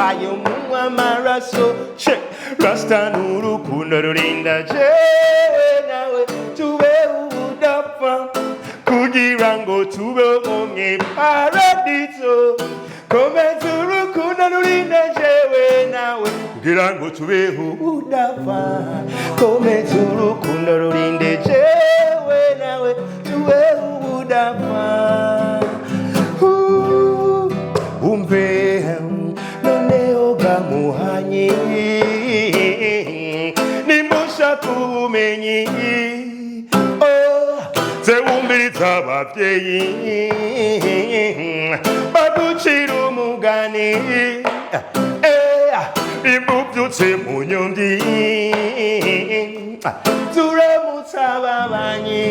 Wabaye umunywa amaraso. Che rasta n'urukundo rurinda jewe nawe tube ubudapfa, kugira ngo tube umwe paradiso. Komeza urukundo rurinda jewe nawe kugira ngo tubeho ubudapfa. Komeza urukundo rurinde jewe nawe tubeho ubudapfa. Umve noneho gamuhanye, nimushaka ubumenyi, oh, zewumviriza abavyeyi baducira umugani, imbuvyutse mu nyundi turamutse ababanyi.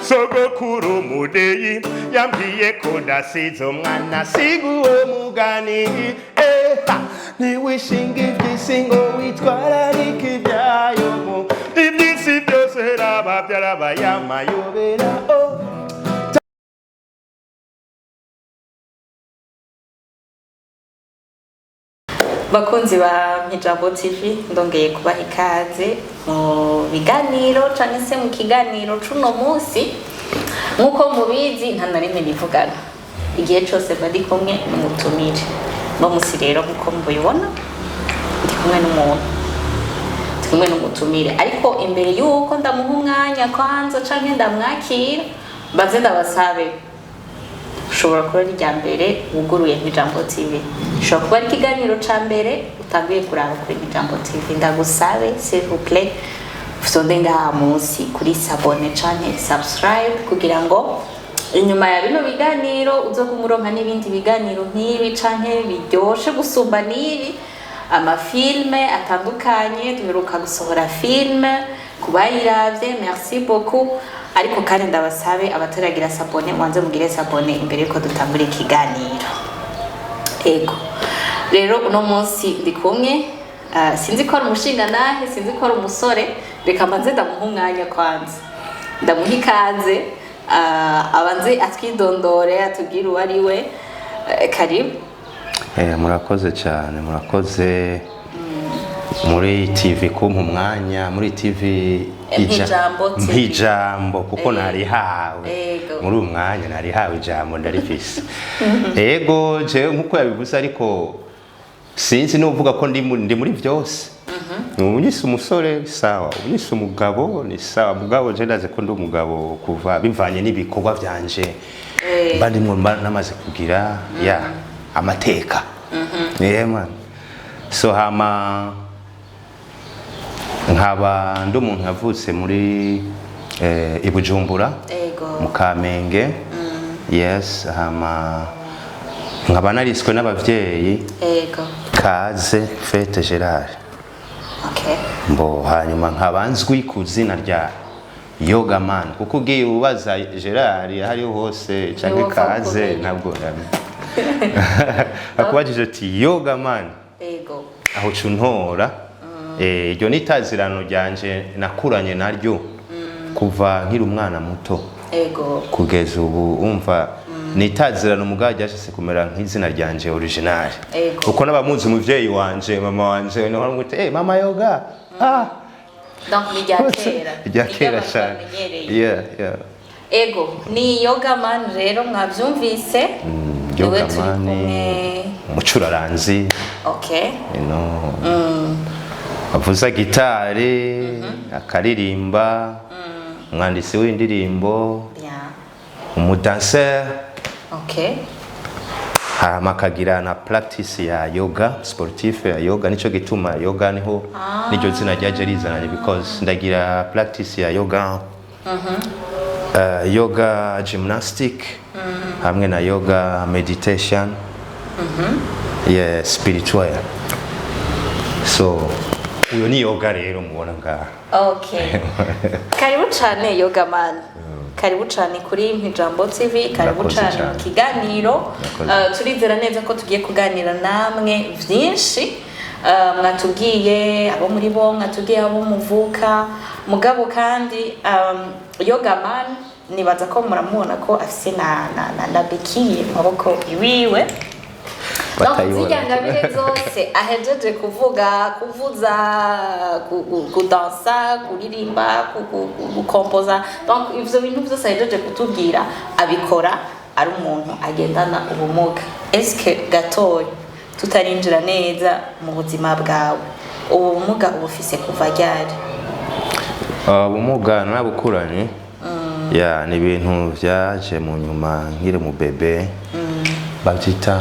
Sogokuru mudeyi yambwiye ko ndasize umwana siga uwo mugani. Ntiwishinga ivy'isi ngo witwararike ibyayo, mu iby'isi byose raba byarabaye amayobera, oh. Bakunzi ba Mpijambo TV, ndongeye kubaha ikaze mu biganiro canke se mu kiganiro cuno munsi. Nk'uko mubizi, nta na rimwe nivugana, igihe cose mba ndi kumwe n'umutumire. Uno munsi rero, nk'uko mubibona, ndi kumwe n'umuntu, ndi kumwe n'umutumire. Ariko imbere y'uko ndamuha umwanya kwanza canke ndamwakira, mbanze ndabasabe: ushobora kuba ari irya mbere wuguruye Nk'Ijambo TV, ushobora kuba ari ikiganiro ca mbere utanguye kuraba kuri Nk'Ijambo TV, ndagusabe, s'il vous plaît, ufyonde ngaha munsi kuri s'abonner canke subscribe, kugira ngo inyuma ya bino biganiro uzoguma uronka n'ibindi biganiro nk'ibi canke biryoshe gusumba n'ibi, amafilme atandukanye. Duheruka gusohora filme, kubayiravye merci beaucoup. Ariko kandi ndabasabe, abataragira s'abonner, mubanze mugire s'abonner imbere yuko dutangura ikiganiro. Ego rero, uno munsi ndi kumwe, sinzi ko ari umushinga nahe, sinzi ko ari umusore. Reka mbanze ndamuha umwanya kwanza, ndamuha ikaze, abanze atwidondore, atubwire uwo ari we. Karibu. Murakoze cyane, murakoze muri TV kumpa umwanya muri TV. Mpijambo TV. Mpijambo, kuko narihawe muri uyu mwanya, narihawe ijambo ndarifise. Ego, jewe nkuko yabivuze, ariko sinzi nuvuga ko ndi muri byose. Unyise umusore sawa, unyise umugabo ni sawa, mugabo je ndazi ko ndi umugabo kuva bivanye n'ibikorwa vyanje mba ndimwo, mba namaze kugira ya amateka. Yeah, man. So hama nkaba ndi umuntu yavutse muri i Bujumbura, mu Kamenge, yes. Hama nkaba nariswe n'abavyeyi Kaze Fete Gerard. Mbo hanyuma nkaba nzwi ku zina rya Yoga Man, kuko ugiye ubaza Gerard aho ariho hose canke Ntiwopfa Kaze, kumenya. ntabwo akubajije ati "Yoga Man", aho uca untora. Iryo ni itazirano ryanje nakuranye naryo kuva nkiri umwana muto kugeza ubu. Umva, ni itazirano mugabo ryashitse kumera nk'izina ryanje original, kuko n'abamuzi, umuvyeyi wanje, mama wanje, niho bamwita "Mama Yoga", ah. Donc ni irya kera. Rya kera Ni cyane. iry'abantu bamenyereye. Yeah. Ego, ni Yoga Man rero, mwabyumvise. Niwe Yoga turi Man, kumwe. Umucuraranzi, avuza gitari, akaririmba, umwanditsi w'indirimbo, Bien. umudanseur, hama akagira na practice ya yoga, sportif ya yoga. Nico gituma yoga niho niryo zina ryaje rizananye, because ndagira practice ya yoga, yoga gymnastic hamwe na yoga meditation, yeah, spiritual. So uyo ni Yoga rero mubona ngaha. Okay. Karibu cyane Yoga Man. Karibu cyane kuri Mpijambo TV, karibu Murakoze cyane mu cyane. kiganiro. Murakoze. Turizera neza ko tugiye kuganira namwe byinshi. Mwatubwiye abo muri bo, mwatubwiye abo muvuka, mugabo kandi Yoga Man nibaza ko muramubona ko afise na béquille mu maboko iwiwe. Donc Batayibona. zirya ngabire zose ahejeje kuvuga, kuvuza, kudansa, kuririmba, gukompoza, donc ivyo bintu byose ahejeje kutubwira abikora ari umuntu agendana ubumuga. Eske gatoya tutarinjira neza mu buzima bwawe, ubu bumuga ubufise kuva ryari? Ubumuga nabukuranye. Ya, ni ibintu vyaje mu nyuma nkiri mu bébé, bavyita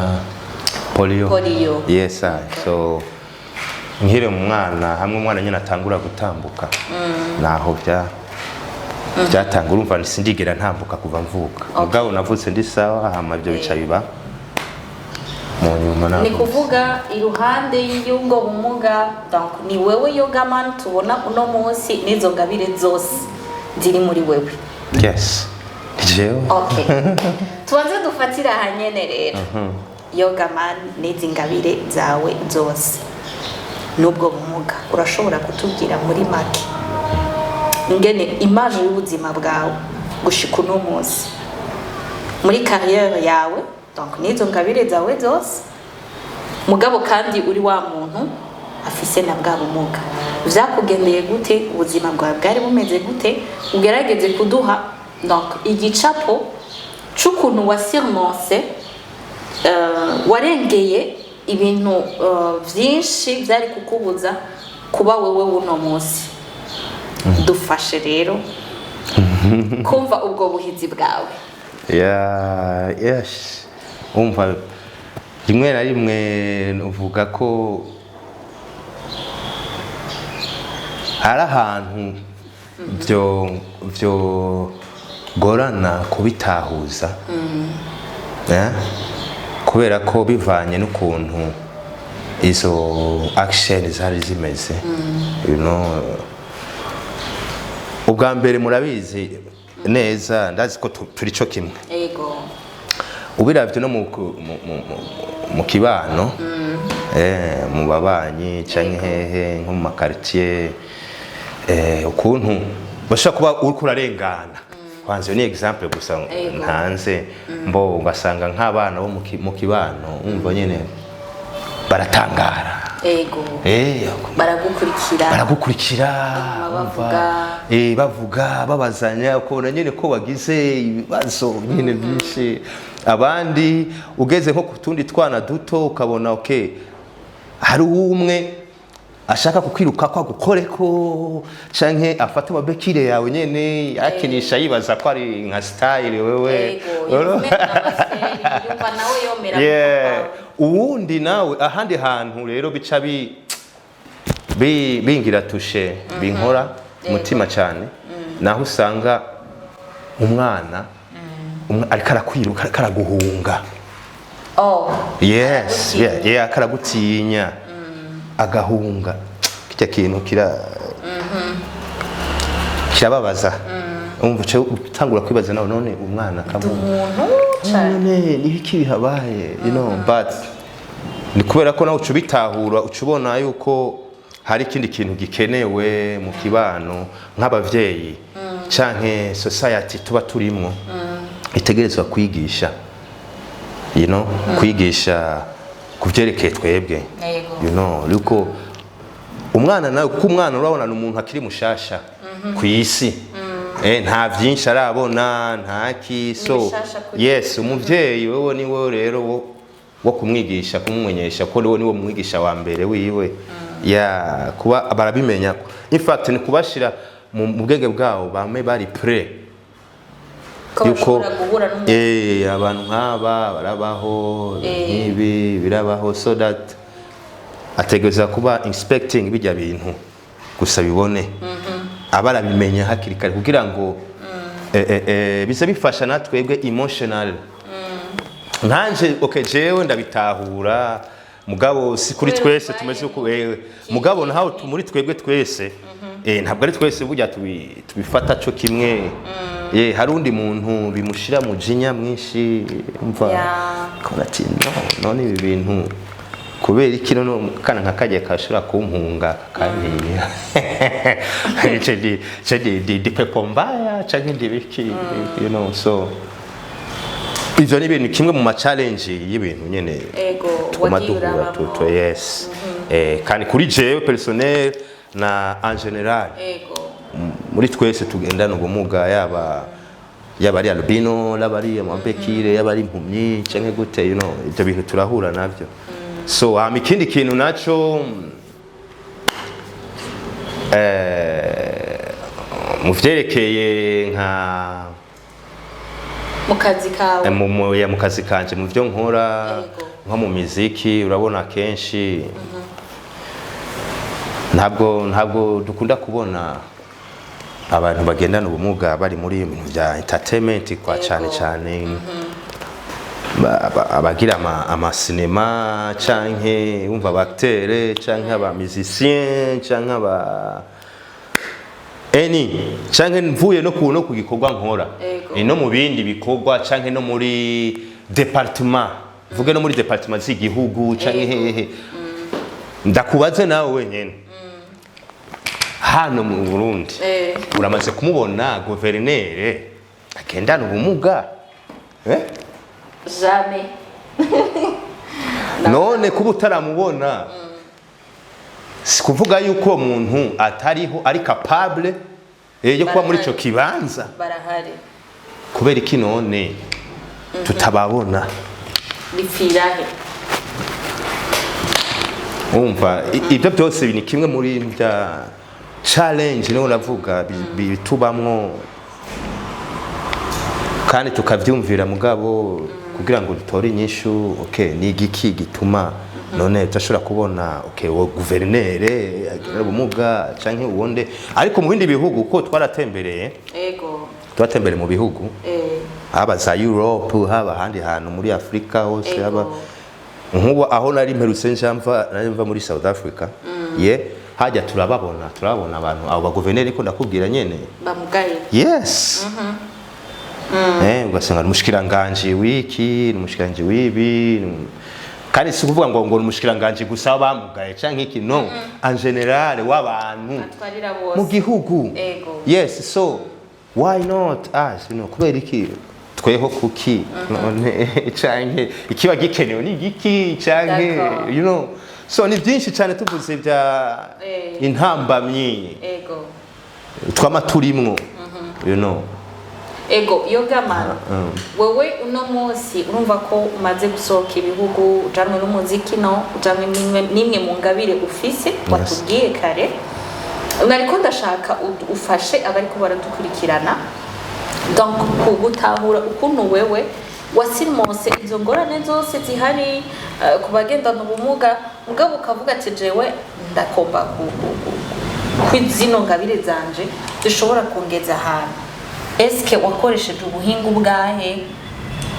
polio. Polio. Yes, I. So nkiri umwana, hamwe umwana nyine atangura gutambuka, naho byatanga. Urumva sindigera ntambuka kuva mvuka, mugabo navutse ndi sawa, hama ibyo bica biba mu nyuma Ni navutse. kuvuga iruhande y'ubwo bumuga, donc ni wewe Yogaman tubona uno munsi n'izo ngabire zose ziri muri wewe? Yes, ni jewe. Okay, tubanze dufatire aha nyene rero. Yogaman n'izi ngabire zawe zose n'ubwo bumuga, urashobora kutubwira muri make ingene image y'ubuzima bwawe gushika uno munsi muri carrière yawe, donc n'izo ngabire zawe zose, mugabo kandi uri wa muntu afise na bwa bumuga, vyakugendeye gute? Ubuzima bwawe bwari bumeze gute? Ugerageze kuduha donc igicapo c'ukuntu wasurmonse, warengeye ibintu vyinshi vyari kukubuza kuba wewe wuno munsi. Dufashe rero kumva ubwo buhizi bwawe. Yeah, yes. Umva, rimwe na rimwe uvuga ko hari ahantu byo gorana kubitahuza. Eh? Kubera ko bivanye n'ukuntu izo action zari zimeze. Ubwa mbere murabizi neza, ndazi ko turi co kimwe. Ubiravye no mu kibano, mu babanyi canke hehe, nko mu makartier, ukuntu bashobora kuba uriko urarengana, kwanza iyo ni exemple gusa ntanze, mbo ugasanga nk'abana bo mu kibano, umva nyene baratangara. Baragukurikira. Baragukurikira. Baguma umva, bavuga. Bavuga, babazanya, ukabona nyine ko bagize ibibazo nyine byinshi. Abandi ugeze nko ku tundi twana duto, ukabona okay, hari umwe ashaka kukwiruka ko agukoreko canke afate amabekire yawe nyene akinisha, yibaza ko ari nka style wewe. Yumva n'amaseri, yumva nawe yomera. Uwundi nawe ahandi hantu rero bica bingira touché, binkora umutima cyane, naho usanga umwana ariko arakwiruka, ariko araguhunga. Yes. Aragutinya. Yeah, akaragutinya agahunga. Kirya kintu kirababaza. Umva uca utangura kwibaza nawe, none umwana akamuha Umuntu cane. None ni ibiki bihabaye? But ni kubera ko nawe uca ubitahura, uca ubona yuko hari ikindi kintu gikenewe mu kibano, nk'abavyeyi canke society tuba turimwo itegerezwa kwigisha, kwigisha ku vyerekeye twebwe. Yuko umwana nawe, kuko umwana urabona ni umuntu akiri mushasha ku isi, nta byinshi arabona, nta ki, so bishasha kuri yes, umuvyeyi wewe ni wewe rero wo kumwigisha, kumumenyesha ko niwe mwigisha wa mbere wiwe. Ya, kuba barabimenya, in fact ni kubashira mu bwenge bwabo bame bari prêt ko yuko bashobora guhura n'umuntu. Abantu nk'aba barabaho, nk'ibi birabaho, so that ategereza kuba inspecting bijya bintu gusa bibone, aba arabimenya hakiri kare kugira ngo bize bifasha natwebwe emotional. Nkanje okay, jewe ndabitahura, mugabo si kuri Kubera twese ubaye tumeze uko wewe, mugabo naho muri twebwe twese, ntabwo ari twese burya tubifata co kimwe. Hari undi muntu bimushira mu jinya mwinshi, umva, akabona ati no, none ibi bintu kubera iki? None kana nka kajya kashobora kumpunga kantinya, ce di pepo mbaya canke ndi biki? So Ivyo ni ibintu kimwe mu ma challenge y'ibintu nyene tuguma Wagiye duhura urabamwo. tuto, yes. Kandi kuri jewe personnel na en général, muri twese tugendana ubumuga, yaba ari albino, yaba ari amabekire, yaba ari impumyi canke gute, ibyo bintu turahura navyo. So hama ikindi kintu naco, mu vyerekeye nka Mu kazi kawe. Ya, mu kazi kanje, mu vyo nkora, nko mu miziki, urabona kenshi ntabwo dukunda kubona abantu bagendana ubumuga bari muri ibintu bya entertainment kwa cyane cyane abagira amasinema canke wumva aba acteur canke aba musicien canke aba eni canke mvuye no ku gikorwa nkora. No mu bindi bikorwa canke no muri département, mvuge no muri département z'igihugu canke hehe. Ndakubaze nawe wenyene hano mu Burundi, uramaze kumubona guverinere agendana ubumuga, eh? Jamais. None kuba utaramubona si kuvuga yuko uwo muntu atariho, ari capable yo kuba muri ico kibanza. Barahari. Kubera iki none tutababona? Bipfirahe? Umva, ibyo byose ni kimwe muri bya challenge niho navuga bitubamwo kandi tukavyumvira, mugabo kugira ngo dutore inyishu, okay, ni igiki gituma none tudashobora kubona, okay, uwo guverinere agira ubumuga canke uwonde? Ariko mu bindi bihugu ko twaratembereye, twaratembereye mu bihugu, haba za Europe, haba ahandi hantu muri Afrika hose, haba nk'ubu aho nari mperutse nja mva, nari mva muri South Africa, ye hajya turababona abantu, abo baguverineri ko ndakubwira nyene. Bamugaye. Yes. Ugasanga ni umushikiranganji w'iki, ni umushikiranganji w'ibi, kandi si ukuvuga ngo ni umushikiranganji gusa bamugaye canke iki, no, en général w'abantu Atwarira bose. mu gihugu. Yes, so why not us? Kubera iki tweho, kuki none, canke ikiba gikenewe ni igiki canke so ni byinshi cyane tuvuze bya intambamyi twama turimwo. Ego, Yogaman, wewe uno munsi urumva ko umaze gusohoka ibihugu, ujanwe n'umuziki, no ujanwe n'imwe mu ngabire ufise watubwiye kare. Nariko ndashaka ufashe abariko baradukurikirana donc kugutahura ukuntu wewe wasimose izo ngorane zose zihari ku bagendana ubumuga, mugabo ukavuga ati jewe ndakomba ku zino ngabire zanje zishobora kungeza ahantu. Eske wakoresheje ubuhinga ubwahe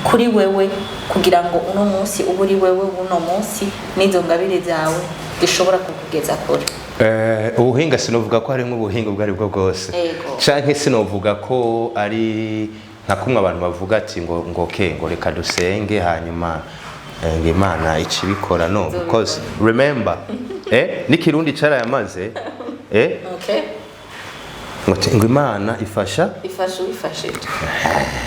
kuri wewe kugira ngo uno munsi ube uri wewe uno munsi n'izo ngabire zawe zishobora kukugeza kure? Ubuhinga sinovuga ko harimo ubuhinga ubwo ari bwo bwose, canke sinovuga ko ari nka kumwe abantu bavuga ati ngo ke ngo reka dusenge hanyuma ngo Imana ikibikora. No, because remember, n'ikirundi carayamaze, ngo Imana ifasha Ifasha uwifashije,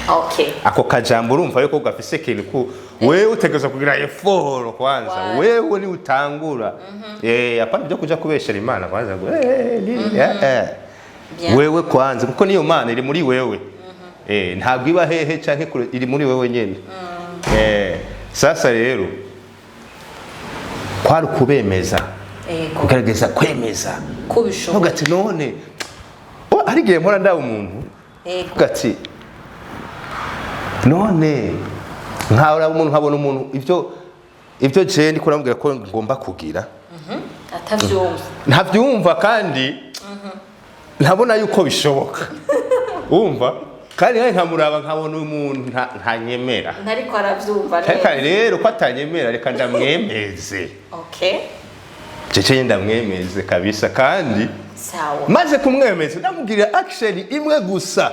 okay. Ako kajambo urumva yuko gafise ikintu ku wewe utegerezwa kugira effort kwanza. Wewe ni utangura, apana byo kuja kubeshera Imana kwanza ngo Bien. Wewe kwanza, kuko niyo Mana iri muri wewe, ntabwo iba hehe canke kure, iri muri wewe nyene. Sasa rero kwari ukubemeza, kugerageza kwemeza. Kubishoboye. Ntuvuga ati none oh, hari igihe mpora ndaba umuntu, uvuga ati none nkabona umuntu, nkabona umuntu ibyo je ndiko namubwira ko ngomba kugira, Atavyumva. Ntabyumva kandi ntabona yuko bishoboka, wumva? Kandi nawe nkamuraba nkabona uyu muntu ntanyemera. Ntariko aravyumva Reka neza. rero ko atanyemera, reka ndamwemeze. Cece ndamwemeze kabisa, kandi maze kumwemeza ndamubwira action imwe gusa.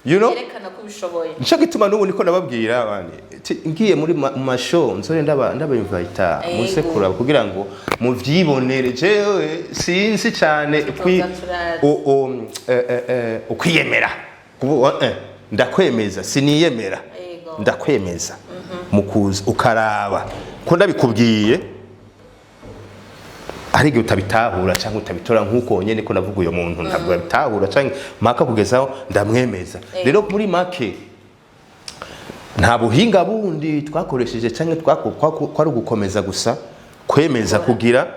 Yerekana ko ubishoboye. Nico gituma n'ubu niko nababwira abandi ngiye muri mu ma show nzore ndaba invita muze kuraba kugira ngo muvyibonere. Jewe sinzi cyane Tuzoza turaza. Ukwiyemera. Kubu ndakwemeza, siniyemera. Ndakwemeza mu kuza ukaraba ko ndabikubwiye, hari igihe utabitahura cyangwa utabitora nk'uko nyene ko navuga uyo muntu ntabwo yabitahura, cyangwa mpaka kugezaho ndamwemeza. Rero muri make nta buhinga bundi twakoresheje cyangwa kwari ugukomeza gusa kwemeza kugira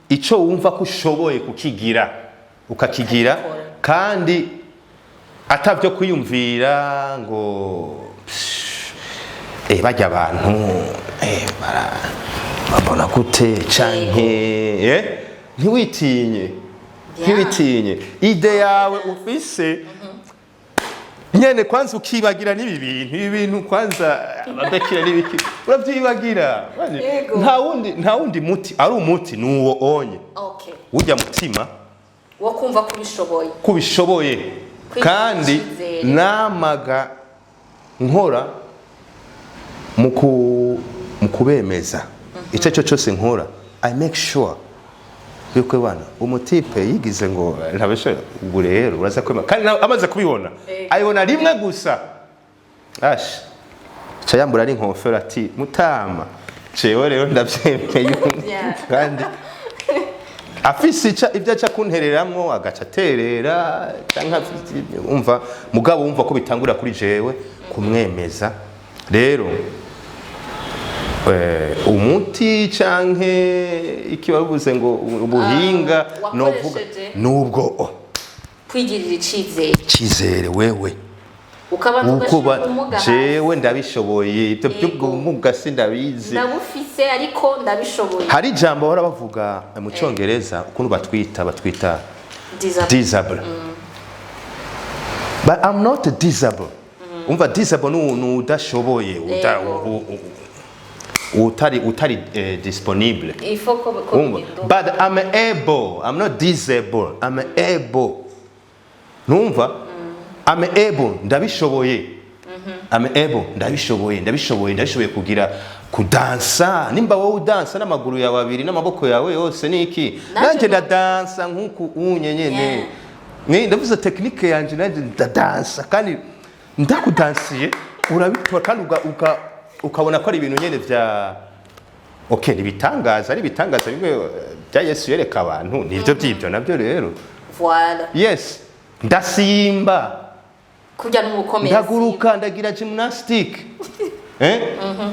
icyo wumva ko ushoboye kukigira ukakigira. Ukagikora. Kandi atabyo kwiyumvira ngo psh, bajya abantu babona gute canke ntiwitinye. Ntiwitinye idée yawe ufise nyene, kwanza ukibagira n'ibi bintu, ibi bintu kwanza abadakira n'ibiki uravyibagira. Yego. Nta wundi muti ari umuti nuwo onye ujya mutima wo kumva ko ubishoboye. Kubishoboye. Kwigirira Kandi icizere. namaga nkora mu kubemeza icyo cyo cyose nkora, I make sure yuko bana umutipe yigize ngo ntabishoboye. Ubwo rero uraza kwema kandi nawe amaze kubibona, ayibona rimwe gusa, ash ca yambura n'inkofero ati: "Mutama, jewe rero ndavyemeye." Kandi afise ibyo aca kuntereramwo, agaca aterera canke umva, mugabo wumva ko bitangura kuri jewe kumwemeza. Rero umuti canke iki bavuze ngo ubuhinga Ah, novuga wakoresheje? nubwo Kwigirira icizere. Cizere wewe. Ukabanza uko ugashyira ubumuga hasi. Jewe ndabishoboye ibyo Yego. by'ubumuga sindabizi. Ndabufise ariko ndabishoboye. Hari ijambo bahora bavuga mu Cyongereza, ukuntu batwita Disable. Disable, but I'm not disable. Umva, disable ni udashoboye, Yego. utari disponible. Il faut ko Umva, bihinduka. but I'm able. I'm not disable, I'm able. Numva I'm able, ndabishoboye. I'm able, ndabishoboye, ndabishoboye, ndabishoboye kugira kudansa. Nimba wowe udansa n'amaguru yawe abiri n'amaboko yawe yose niki, Nanje nanjye ndadansa nk'uku unye nyene. Ni ndavuze technique yanje, nanjye ndadansa kandi ndakudansiye urabitora kandi ukabona ko ari ibintu nyene vya okay, ni ibitangaza, ari ibitangaza bimwe bya Yesu yereka abantu, nivyo by'ibyo nabyo rero. Voilà. Yes, ndasimba. Kurya n'ubukomezi. Ndaguruka, ndagira gymnastique,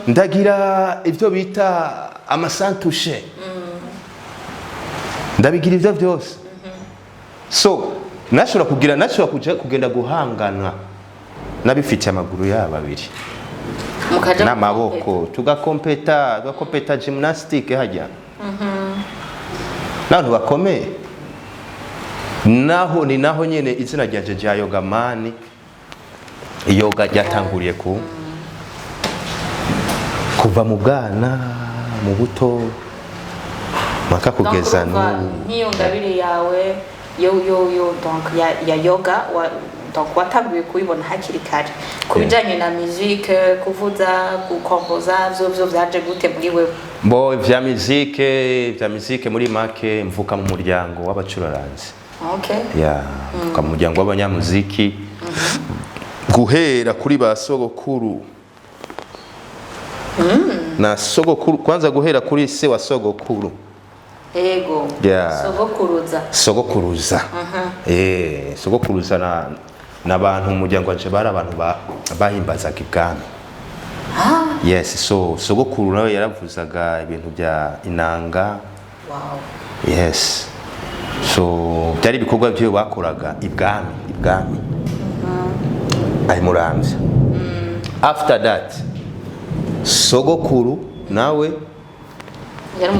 ndagira ibyo bita amasantushe, ndabigira ibyo byose. So nashobora kuja kugenda guhangana n'abifitiye amaguru yabo abiri mukaja n'amaboko, tugakompeta gymnastique hajya n'abantu bakomeye. Naho ni naho nyene izina ryanje rya Yoga Man, yoga ryatanguriye kuva mu bwana, mu buto, mpaka kugeza Donc, urumva n'ubu. Nk'iyo ngabire yawe yo donc ya yoga donc watanguye kubibona hakiri kare. Ku bijanye na musique, kuvuza, gukompoza, vyo vyaje gute muri wewe? Bo vya musique, muri make mvuka mu muryango w'abacuraranzi. Ya, mvuka mu muryango w'abanyamuziki guhera kuri ba sogokuru na sogokuru, kwanza guhera kuri se wa sogokuru. Yeah. Sogokuruza. Sogokuruza, sogokuruza na n'abantu mu muryango wanje bari abantu bahimbazaga ibwami. Yes, so sogokuru nawe yaravuzaga ibintu bya inanga. Yes, so byari ibikorwa byo bakoraga ibwami ari Muramvya. After that sogokuru nawe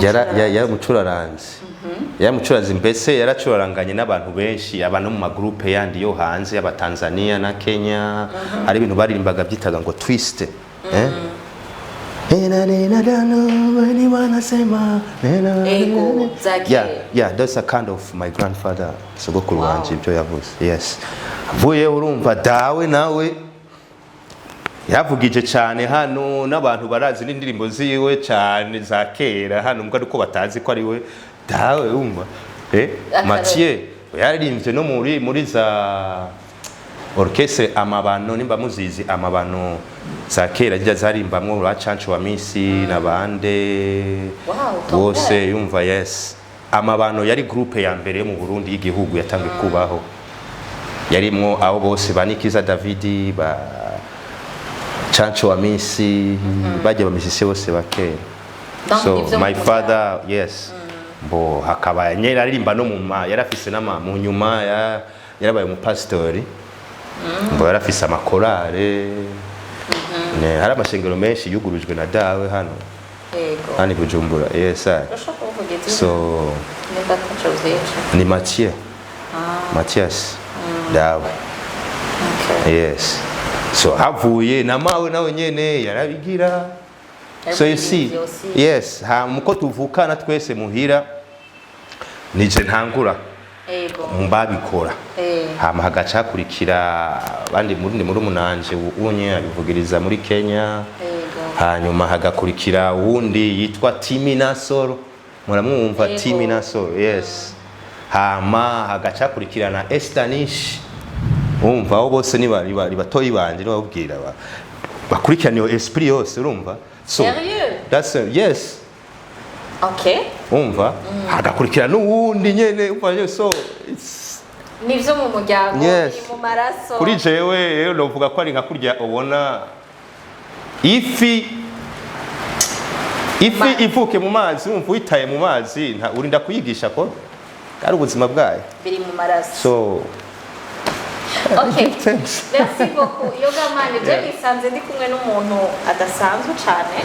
yari umucuraranzi, mbese yaracuraranganye n'abantu benshi, abantu mu magroupe yandi yo hanze y'Abatanzania na Kenya. Hari ibintu baririmbaga byitaga ngo twist, eh? Nena, nena, dano, weni wanasema, nena, Ego, nena. za kera. Yeah, that's a kind of my grandfather, sogokuru wanje, ibyo yavuze. Yes, avuye urumva dawe nawe yavugije cyane hano, n'abantu barazi n'indirimbo ziwe cyane za kera hano, mbwa ariko batazi ko ari we dawe, wumva. Akarore. Mathieu yaririmbye no muri za Orchestre Amabano, nimba muzizi Amabano za kera, zijya zarimbamwo ba Canco wa Misi na bande Wow, bose, yumva. Yes, Amabano yari groupe ya mbere yo mu Burundi y'igihugu yatangiye kubaho, yarimwo abo bose, ba Nikiza Davidi, ba Canco wa Misi, bajya ba musiciens bose ba kera. Donc, So ivyo my mu father, yes, bo hakaba nyene aririmba no mu ma yarafise n'ama mu nyuma yarabaye umupasitori, ngo yarafise amakorale. Ne, hari amashengero menshi yugurujwe na dawe hano hano i Bujumbura, yes I. Urashobora kuvuga izina So nimba ataco vyica? Ni Mathieu, Mathias dawe. Yes, so havuye na mawe nawe nyene yarabigira. So you see, yes, hama uko tuvukana twese muhira, nije ntangura mu babikora. Hama hagaca hakurikira abandi muri murumunanje unye abivugiriza muri Kenya. Hanyuma hagakurikira uwundi yitwa Timi Nasoro, muramwumva? Yego. Timi Nasoro, yes. Hama hagaca hakurikirana Estanish. Umva, abo bose ni bari bari batoyi banje, nibabwira bakurikirana iyo esprit yose, urumva? So Sérieux? that's yes. Umva, hagakurikira n'uwundi nyene, umva nyene, so it's Nivyo mu muryango. Yes. Biri mu maraso. Kuri jewe rero novuga ko ari nka kurya ubona ifi ivuke mu mazi, wumva uyitaye mu mazi, urinda kuyigisha ko ari ubuzima bwayo. Biri mu maraso. So thanks. Merci beaucoup, Yoga Man. Je nisanze ndi kumwe n'umuntu adasanzwe cyane.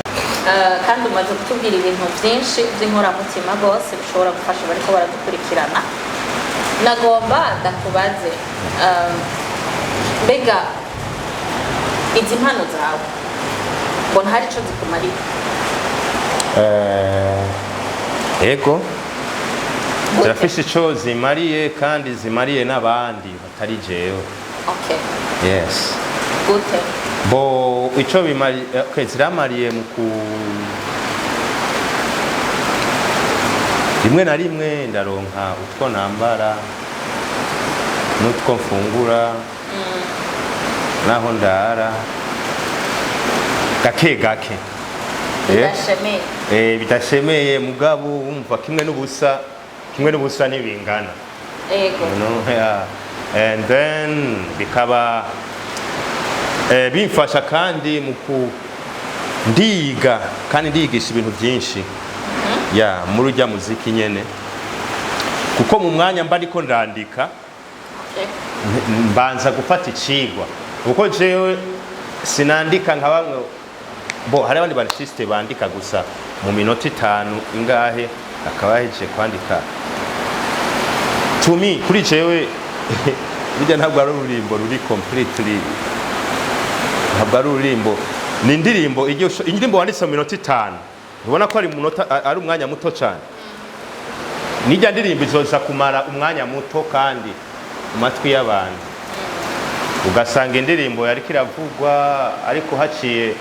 Kandi umaze kutubwira ibintu byinshi by'inkoramutima rwose bishobora gufasha bariko baradukurikirana. Nagomba ndakubaze, mbega izi mpano zawe mbona hari ico zikumariye? Ego, zirafise ico zimariye kandi zimariye n'abandi batari jewe. Yes. Gute? Bo ico bimariye, okay, ziramariye mu ku rimwe na rimwe ndaronka utwo nambara n'utwo mfungura naho ndara gake gake. Bidashemeye. Bidashemeye, mugabo wumva kimwe n'ubusa ntibingana. You know, yeah. And then bikaba bimfasha kandi mu ku ndiga kandi ndigisha ibintu byinshi ya muri ujya muziki nyene, kuko mu mwanya mba ndiko ndandika, mbanza gufata icigwa, kuko jewe sinandika nka bamwe. Bo hari abandi artiste bandika gusa mu minota 5 ingahe akaba yahejeje kwandika. To me, kuri jewe, burya ntabwo ari ururimbo ruri completely, ntabwo ari ururimbo, ni indirimbo indirimbo wanditse mu minota 5, ubona ko ari munota, ari umwanya muto cyane. Nijya ndirimbo izoza kumara umwanya muto kandi mu matwi y'abantu, ugasanga indirimbo yariko iravugwa, ariko haciye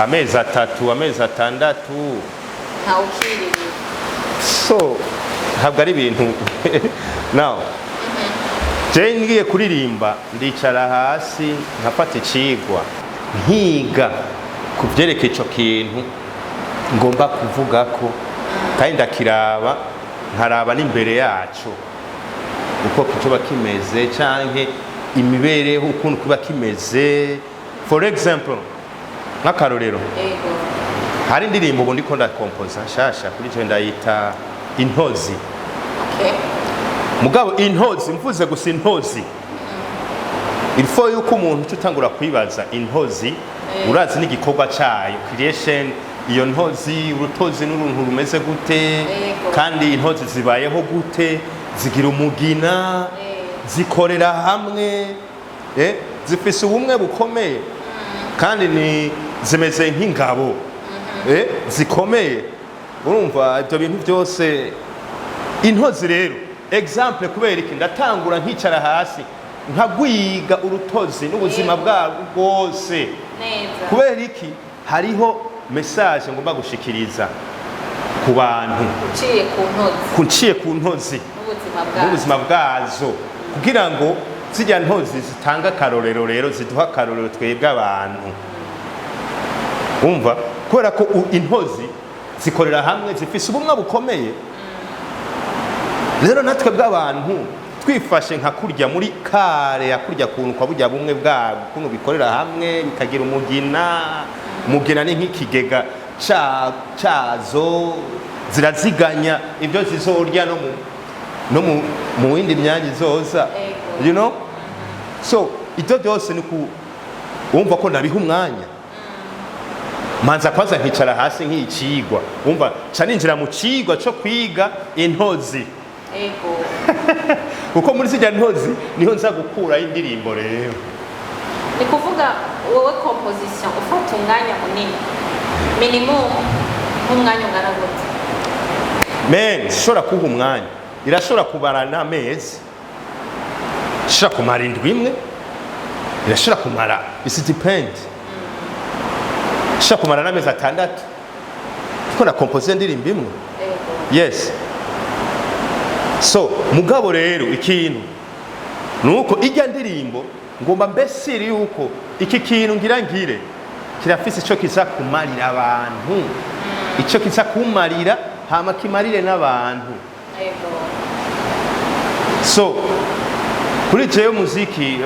amezi 3, amezi 6, Ntawe ukiririye. So ntabwo ari ibintu. Now je ngiye kuririmba, ndicara hasi nkafata icigwa, nkiga ku vyerekeye ico kintu ngomba kuvuga ko, kandi ndakiraba, nkaraba n'imbere yaco uko kicoba kimeze canke imibereho ukuntu kiba kimeze. For example, nk'akarorero, hari indirimbo ubu ndiko ndakompoza nshasha, kuri je ndayita Intozi. Mugabo intozi, mvuze gusa intozi, il faut yuko umuntu uca utangura kwibaza intozi, urazi n'igikorwa cayo, creation. Iyo ntozi, urutozi n'uruntu rumeze gute? Kandi intozi zibayeho gute? Zigira umugina, zikorera hamwe, zifise ubumwe bukomeye, kandi ni zimeze nk'ingabo, zikomeye. Urumva ibyo bintu byose, intozi rero, example, kubera iki ndatangura nkicara hasi nkagwiga urutozi n'ubuzima bwarwo bwose? Kubera iki? Hariho message ngomba gushikiriza ku bantu. Uciye ku ntozi. Kunciye ku ntozi. N'ubuzima bwazo. N'ubuzima bwazo, kugira ngo Zijya ntozi zitanga akarorero rero, ziduha akarorero twebwe abantu, umva, kubera ko intozi zikorera hamwe, zifise ubumwe bukomeye. Rero natwe bw'abantu twifashe nka kurya muri kare ya kurya kuntu kwa burya bumwe bwabo, ukuntu bikorera hamwe bikagira umugina. Umugina ni nk'ikigega cazo, ziraziganya ibyo zizorya no mu yindi myanya izoza. So ibyo byose ni ku wumva ko ndabiha umwanya, manza kwanza nkicara hasi nk'icigwa, wumva, ca ninjira mu cigwa co kwiga intozi, kuko muri zirya ntozi niho nza gukuraho indirimbo rero. Ni kuvuga wowe composition ufata umwanya munini, minimum nk'umwanya ungana gute? Men, ishobora kuha umwanya, irashobora kumara n'amezi, ishobora kumara indwi imwe, irashobora kumara, it depend, ishobora kumara n'amezi 6 kuko na composer indirimbo imwe. Yes, so mugabo rero ikintu nuko ijya ndirimbo ngomba mbese iri yuko iki kintu ngira ngire kirafise ico kiza kumarira abantu, ico kiza kumarira hama kimarire n'abantu. So kuri jewe muziki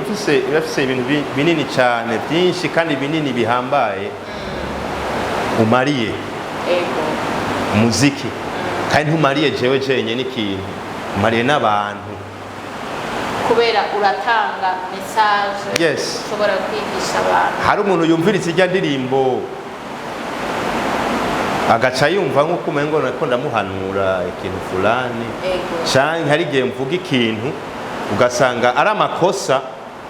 irafise ibintu binini cyane, byinshi kandi binini bihambaye umariye. Umuziki kandi ntumariye jewe jenyine ikintu, umariye n'abantu. Kubera uratanga message, ushobora kwigisha abantu. Hari umuntu yumviriza ijya ndirimbo agaca yumva nk'uko umengo nako ndamuhanura ikintu fulani, canke hari igihe mvuga ikintu ugasanga ari amakosa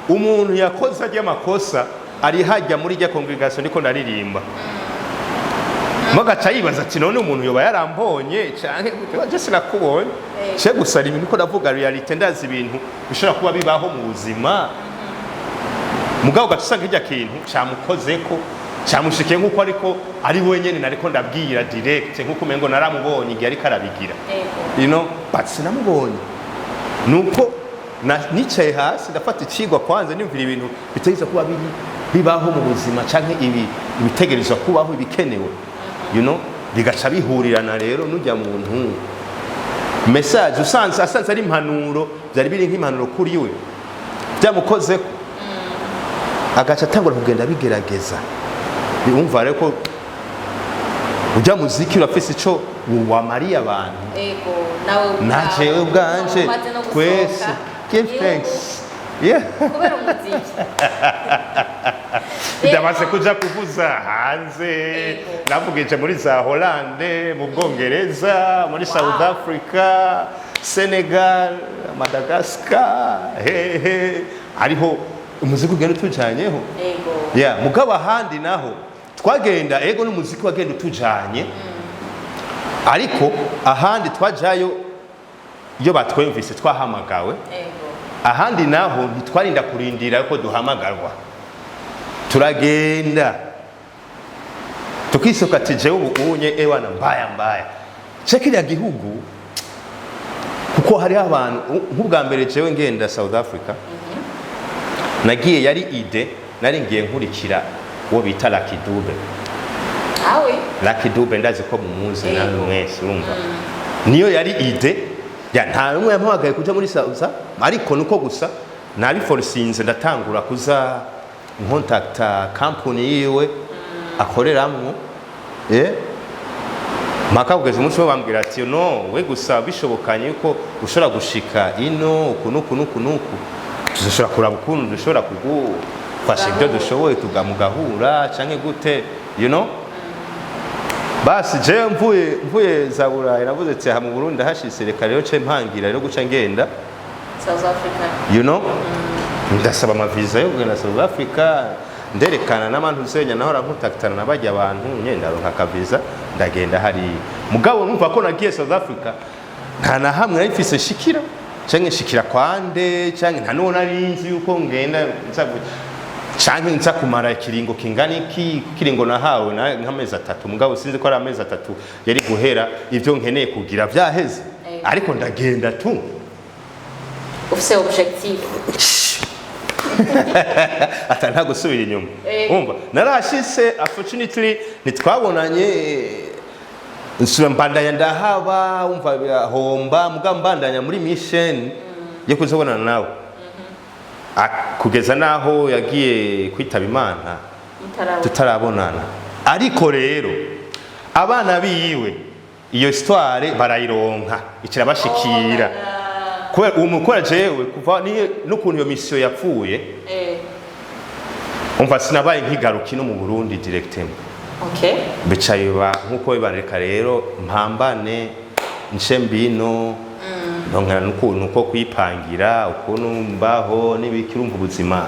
umuntu yakoze, ajya amakosa ari hajya muri rya congregation ndiko ndaririmba, magaca yibaza ati: "None umuntu yoba yarambonye canke gute?" Je sinakubonye, ce gusa ari ibintu ko ndavuga réalité, ndazi ibintu bishobora kuba bibaho mu buzima. Mugabo ugaca usanga kirya kintu camukozeko, camushikiye nk'uko ariko ari wenyene nariko ndabwira direct, nk'uko umengo naramubonye igihe ariko arabigira. But sinamubonye, nuko nicaye hasi ndafata icigwa kwanza, nimvira ibintu bitegerezwa kuba biri bibaho mu buzima, canke ibi ibitegerezwa kubaho, ibikenewe, bigaca bihurirana rero n'ujya muntu message usanze asanze ari impanuro, byari biri nk'impanuro kuri we, byamukozeko, agaca atangura kugenda bigerageza. Wumva rero ko ujya muziki urafise ico wamariye abantu. Ego, nawe Na ubwawe jewe ubwanje, umaze no gusohoka twese give igihugu thanks, yeah. Kubera umuziki. Ndamaze kuja kuvuza hanze. Navugije muri za Hollande, mu Bwongereza, muri South Africa, Senegal, Madagascar, hehe, hariho umuziki ugenda utujanyeho. Yeah, mugabo ahandi naho twagenda, ego, n'umuziki wagenda utujanye, ariko ahandi twajayo iyo batwumvise twahamagawe. Ahandi naho ntitwarinda kurindira ko duhamagarwa, turagenda tukisoka ati: "Jewe ubu unye ewana mbaya mbaya ce kiriya gihugu," kuko hariho abantu. Nk'ubwa mbere jewe ngenda South Africa, nagiye yari idée, nari ngiye nkurikira uwo bita Lucky Dube. Awe. Lucky Dube ndazi ko mumuzi namwe mwese. Urumva niyo yari idée ya nta numwe yampamagaye kuja muri South, ariko nuko gusa nabiforisinze, ndatangura kuza nkontakta company yiwe akoreramwo, mpaka kugeza umunsi umwe bambwira ati: "No we gusa bishobokanye yuko ushobora gushika ino uku nuku nuku nuku, tuzoshobora kuraba ukuntu dushobora kugufasha ibyo dushoboye, tugamugahura canke gute." Basi jewe mvuye za Burayi, navuze ati: "Aha mu Burundi ndahashitse, reka rero ce mpangira rero guca ngenda South Africa." Ndasaba amaviza yo kugenda South Africa, nderekana n'abantu nsenya naho rankontaktana na bajya abantu nyene, ndaronka akaviza, ndagenda hariya. Mugabo numva ko nagiye South Africa nta na hamwe nari mfise shikira canke nshikira kwande, canke nta n'uwo nari nzi yuko ngenda nza canke nza kumara ikiringo kingana iki. Kiringo nahawe nk'amezi 3, mugabo sinzi ko ari amezi 3 yari guhera ivyo nkeneye kugira vyaheze. Ariko ndagenda tu. Ufise objectif. Ata nta gusubira inyuma. Umva, narashitse, unfortunately ntitwabonanye. Nsubira mbandanya ndahaba, umva, birahomba, muga mbandanya muri mission yo kuzobonana nawe. Kugeza naho yagiye kwitaba Imana Mutarabona. tutarabonana. Ariko rero abana biwe iyo histoire barayironka, ikirabashikira kubera uwo mukora. Jewe kuva n'ukuntu iyo mission yapfuye, umva, sinabaye nkigaruka ino mu Burundi directement. Bica biba nkuko bibareka rero mpambane nce mbino ndongera n'ukuntu ko kwipangira, ukuntu mbaho n'ibiki. Urumva, ubuzima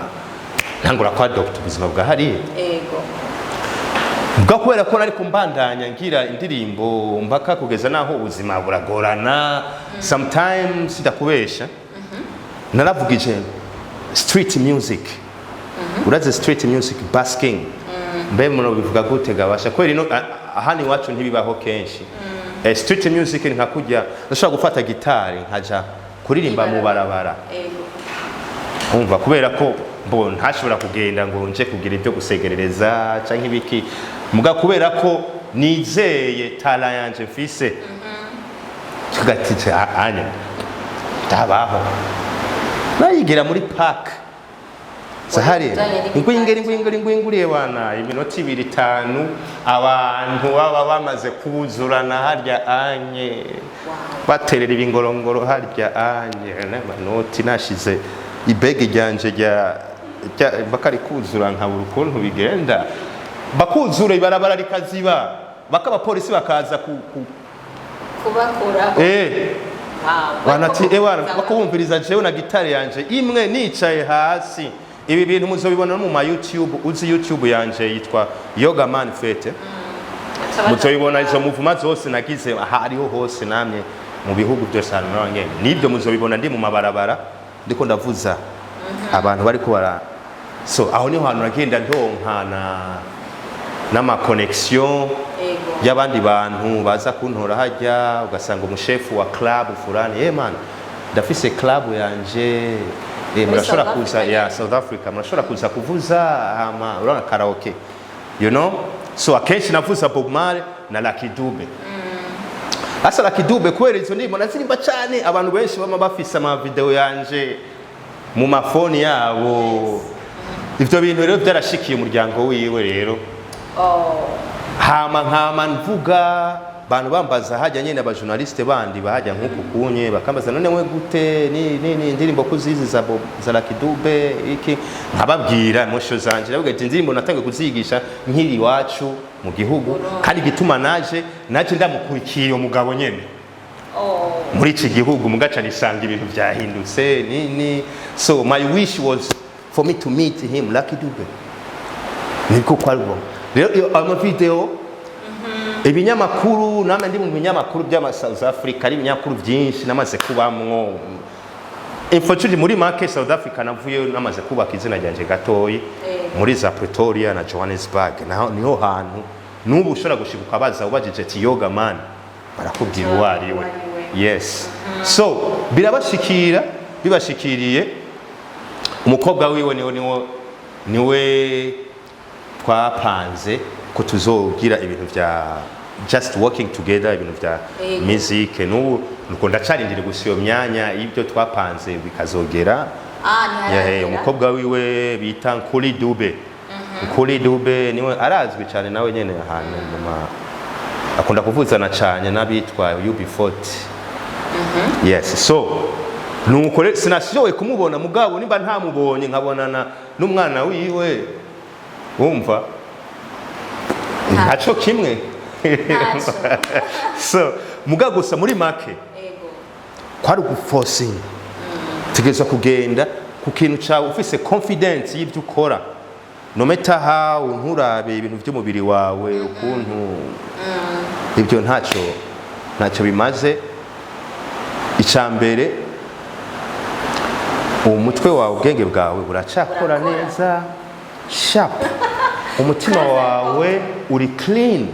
ntangura kwa adopta ubuzima bwa hariya. Bwa kubera ko nari kumbandanya ngira indirimbo mpaka kugeza naho ubuzima buragorana. Sometimes, ndakubesha, naravugije street music. Urazi street music, busking? Mbe muno bivuga gute gabasha? Kubera ino ahandi iwacu ntibibaho kenshi. Street music ni nka kurya ndashobora gufata gitari nkaja kuririmba mu barabara. Umva, kubera ko mbo ntashobora kugenda ngo nje kugira ibyo gusegerereza canke ibiki, muga kubera ko nizeye talent yanje mfise, tugatije anya ndabaho nayigira muri park zahari. Ujanye n'ibitari. Ingwingiri, ingwingiri, ingwingiriye bana, iminota 2, 5, abantu baba bamaze kuzurana harya anye, baterera ibingorongoro harya anye n'amanoti, nashize ibege ryanje rya bakari kuzura, nkabura ukuntu bigenda, bakuzura ibarabara rikaziba, baka abapolisi bakaza ku Kubakura. Banati ewana bakubumviriza jewe na gitari yanje imwe nicaye hasi. Ibi bintu muzobibona no mu ma YouTube. Uzi YouTube yanje yitwa Yoga Man Fete, muzobibona izo muvuma zose nagize aha ariho hose, namye mu bihugu byose ahantu n'abangene nibyo muzobibona, ndi mu mabarabara ndiko ndavuza, abantu bariko bara. So aho niho hantu nagenda ndonkana n'ama connection y'abandi bantu baza kuntora hajya, ugasanga umushefu wa club fulani: "Hey man, ndafise club yanje, murashobora South kuza Africa. Ya South Africa, murashobora kuza kuvuza." Hama urabona karaoke. So akenshi navuza Bob Marley na Lucky Dube. Asa Lucky Dube, kubera izo ndirimbo nazirimba cyane, abantu benshi bama bafise ama video yanje mu mafoni yabo. Ivyo bintu rero byarashikiye umuryango wiwe rero. Hama nkama mvuga, bantu bambaza hajya nyene, abajournaliste bandi bahajya nk'uku kunye bakambaza: "None we gute ni indirimbo kuzizi za Bob, za Lucky Dube iki?" Nkababwira emotion zanje, ndavuga ati indirimbo natangiye kuzigisha nkiri iwacu mu gihugu, kandi igituma naje ndamukurikiye uyo mugabo nyene muri iki gihugu, mugaca nisanga ibintu byahindutse ni. So my wish was for me to meet him, Lucky Dube. Niko kwari rero iyo ama video, ibinyamakuru, namwe ndi mu binyamakuru by'ama South Africa, ari ibinyamakuru byinshi namaze kubamwo. Unfortunately, muri make, South Africa navuyeyo namaze kubaka izina ryanje gatoyi muri za Pretoria na Johannesburg. Naho niho hantu n'ubu ushobora gushika ukabaza, ubajije ati "Yoga Man", barakubwira uwo ari we. Yes, so birabashikira, bibashikiriye umukobwa wiwe niwe twapanze ko tuzogira ibintu vya just working together, ibintu vya music. N'ubu nuko ndacarindira gusa iyo myanya y'ibyo twapanze bikazogera. Ah, ntiharagera. Umukobwa wiwe bita Nkuli Dube. Nkuli Dube niwe arazwi cyane nawe nyene ahantu mu ma akunda kuvuzana cyane n'abitwa UB40. Yes, so nuko rero sinashoboye kumubona, mugabo nimba ntamubonye nkabonana n'umwana wiwe, wumva ntaco kimwe. Ntaco. So mugabo gusa muri make, kwari uguforcinga, tegerezwa kugenda ku kintu cyawe ufise confidence y'ibyo ukora, no matter how, nturabe ibintu by'umubiri wawe ukuntu, ibyo ntacyo bimaze. Icya mbere, umutwe wawe, ubwenge bwawe buracakora Burakora. neza, sharp, umutima wawe uri clean,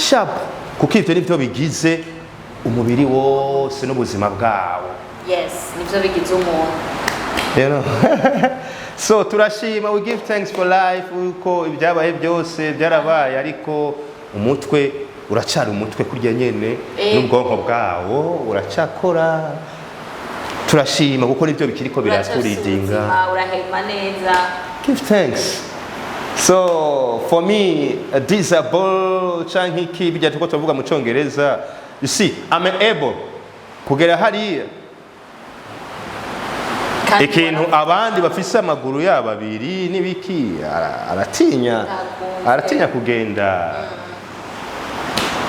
sharp, kuko ibyo nibyo bigize umubiri wose n'ubuzima bwawe. Yes, nivyo bigize umuntu. So turashima, we give thanks for life, uko ibyabaye byose byarabaye, ariko umutwe uracyari umutwe kurya nyene, n'ubwonko bwawo uracyakora. Turashima kuko nibyo bikiriko biraturidinga. Ubuzima, urahema neza. Give thanks. So for me, a disable canke iki bijya tuko tuvuga mu Congereza, you see, I'm able kugera hariya. Kandi Ikintu abandi bafise amaguru yabo abiri n'ibiki aratinya, Ntakunze. aratinya kugenda.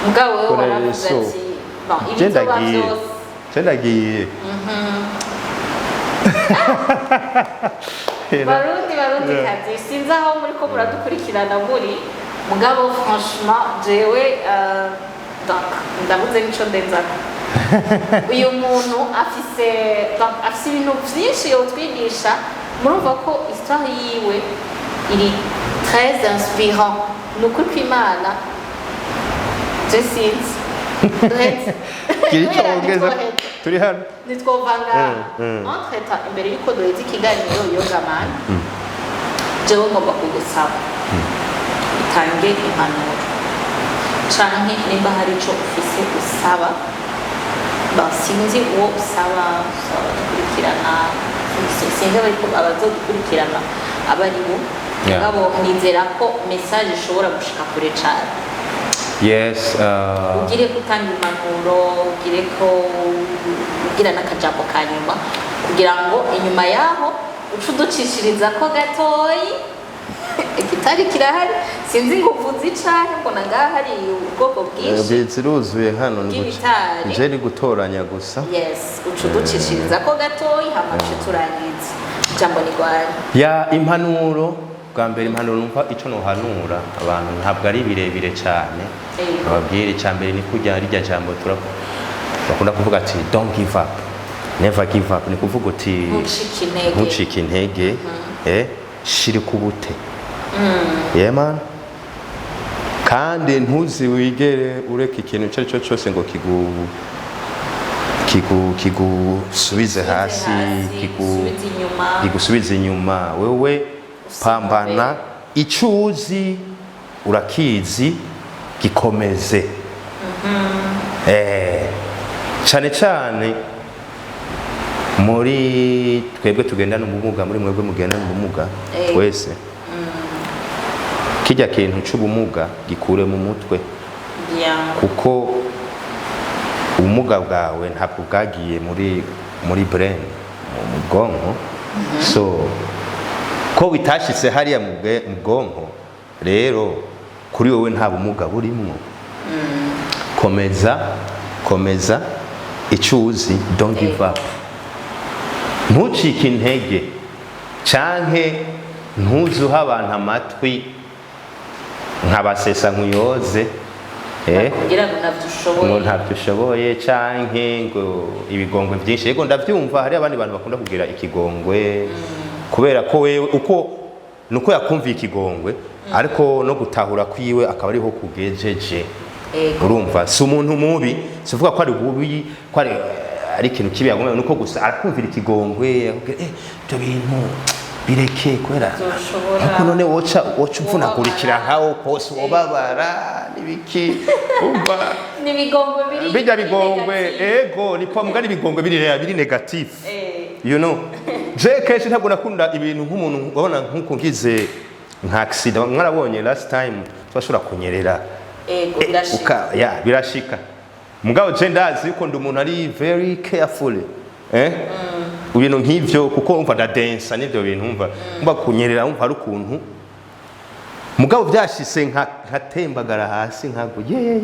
Mugabo wewe Kora waravuze so. ati bon, Je ibizoba ndagiye. byose. Je ndagiye. Barundi, Barundi kazi, sinzi aho muri ko muradukurikirana muri, mugabo franchement jewe, donc ndabuze nico ndenzako. Uyu muntu afise, donc afise ibintu vyinshi yotwigisha. Murumva ko histoire yiwe iri très inspirant. Ni ukuri kw'Imana, je sinzi duheze. Gira icyo Kubera wongeza. ntitwoheza. Turi hano. Ntitwova ngaha. Entre-temps, imbere y'uko duheza ikiganiro, Yogaman, jewe ngomba kugusaba utange impanuro canke nimba hari ico ufise usaba. Ba, sinzi uwo usaba, usaba abadukurikirana, sinzi abariko abazodukurikirana aba ari bo. Mugabo nizera ko message ishobora gushika kure cane. Yes. Ugire ko utanga impanuro, ugire ko ugira n'akajambo ka nyuma, kugira ngo inyuma yaho uce uducishiriza ko gatoyi. Igitari kirahari, sinzi ngo uvuze icahe, mbona ngaha hari ubwoko bwinshi Ziruzuye hano, ni bw'ibitari. Nje ni gutoranya gusa. Yes, uca uducishiriza ko gatoyi, hama tuce turangiza. Ijambo ni rwanyu. Ya, impanuro bwa mbere, impanuro numva icyo nohanura abantu ntabwo ari birebire cyane. Ababwira icya mbere ni kurya rirya jambo bakunda kuvuga ati "Don't give up, never give up." Ni kuvuga uti Ntucike intege. Ntucike intege, shirika ubute, yeah man. Kandi ntuzi wigere ureka ikintu icyo ari cyo cyose ngo kigusubize hasi, Kigusubize inyuma. Kigusubize inyuma. Wewe pambana, icyo uzi urakizi, gikomeze. Cyane cyane muri twebwe tugendana ubumuga, muri mwebwe mugendana ubumuga, twese kijya kintu c'ubumuga gikure mu mutwe, kuko ubumuga bwawe ntabwo bwagiye muri brain, mu bwonko. So ko bitashitse hariya mu bwonko rero, kuri wowe nta bumuga burimwo. Komeza, komeza icyo uzi, don't give up, ntucike intege, canke ntuzuhe abantu amatwi nkabasesa nkuyoze, Bakubwira ngo ntabyo ushoboye. Ngo ntabyo ushoboye, canke ngo ibigongwe byinshi. Yego, ndabyumva, hari abandi bantu bakunda kugira ikigongwe kubera ko wewe uko nuko yakumviye ikigongwe, ariko no gutahura kwiwe akaba ariho kugejeje. Urumva, si umuntu mubi, si uvuga ko ari bubi, ko ari ikintu kibi yagomba, nuko gusa arakumvira ikigongwe, akubwira ibyo bintu bireke kubera Uzoshobora. Ariko none woca umvunagurikira nkawo kose, wobabara n'ibiki, umva. Ni ibigongwe biri Bijya bigongwe. Negative. Ego, ni kwa mugani ibigongwe biri négatif. Je kenshi ntabwo nakunda ibintu nk'umuntu ubona nk'uko ngize nka accident, mwarabonye last time twashobora kunyerera. Ego, birashika. Ya, birashika. Mugabo je ndazi yuko ndi umuntu ari very careful, ibintu nk'ivyo, kuko umva ndadensa n'ivyo bintu, umva kunyerera, umva ari ukuntu. Mugabo byashise nka nkatembagara hasi nkago ye,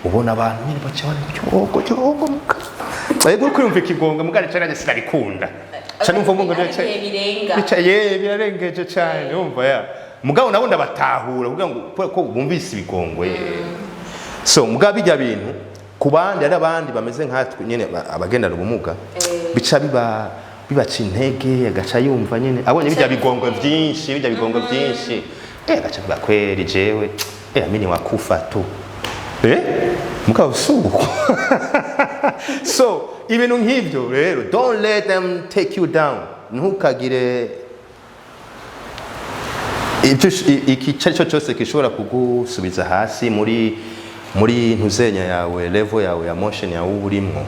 ubona abantu nyine baca bari cyogo cyogo muka. Ego, uri kwiyumva ikigongo, mugabo cyane nanjye sinabikunda. Ca numva ngo Hari igihe birenga. Bica ye, birarengeje cyane, umva ya. Mugabo nabo ndabatahura kugira ngo kubera ko bumvise ibigongwe. So mugabo bijya bintu ku bandi, hari abandi bameze nkatwe nyene, abagendana ubumuga, bica biba bibaca intege, agaca yumva nyene abonye bijya bigongwe byinshi, bijya bigongwe byinshi, agaca avuga kweri jewe, amini wakufa tu, mugabo suko. So ibintu nk'ibyo rero, don't let them take you down. Ntukagire Iki icyo ari cyo cyose gishobora kugusubiza hasi muri ntuzenya yawe, level yawe ya motion yawe uba urimwo,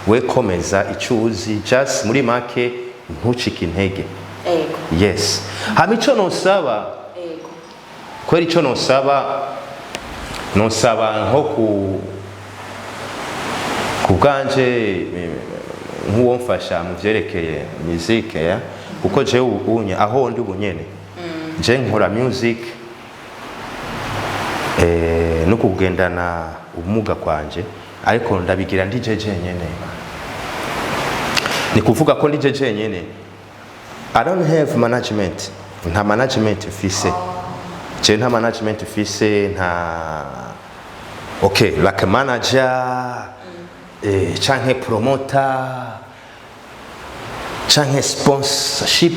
we komeza icyo uzi. Just muri make, ntucike intege. Yes, hama icyo nosaba, kubera icyo nosaba nko ku bwanje, nk'uwo mfasha mu byerekeye musique ya, kuko jewe ubu unye aho ndi ubu nyene je nkora music, no kugendana ubumuga kwanje, ariko ndabigira ndi je jenyene. Ni kuvuga ko ndi je jenyene. I don't have management, nta management mfise je, nta management mfise, nta, okay, like a manager, canke promoter, canke sponsorship,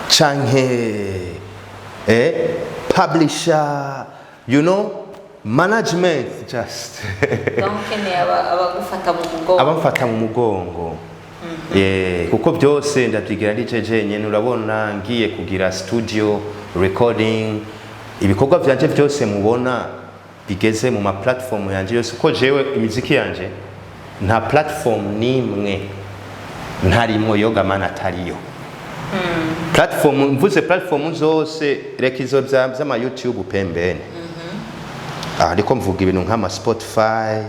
canke publisher, management just. Donc ukeneye abagufata mu mugongo. Abamfata mu mugongo. Kuko byose ndabyigira ndi je jenyene. Urabona ngiye kugira studio recording, ibikorwa vyanje byose mubona bigeze mu ma platform yanje yose, kuko jewe imiziki yanje nta platform nimwe ntarimwo Yogaman atariyo. Platform mvuze, platform zose, reka izo vy'ama YouTube pembeni. Ariko mvuga ibintu nk'ama Spotify,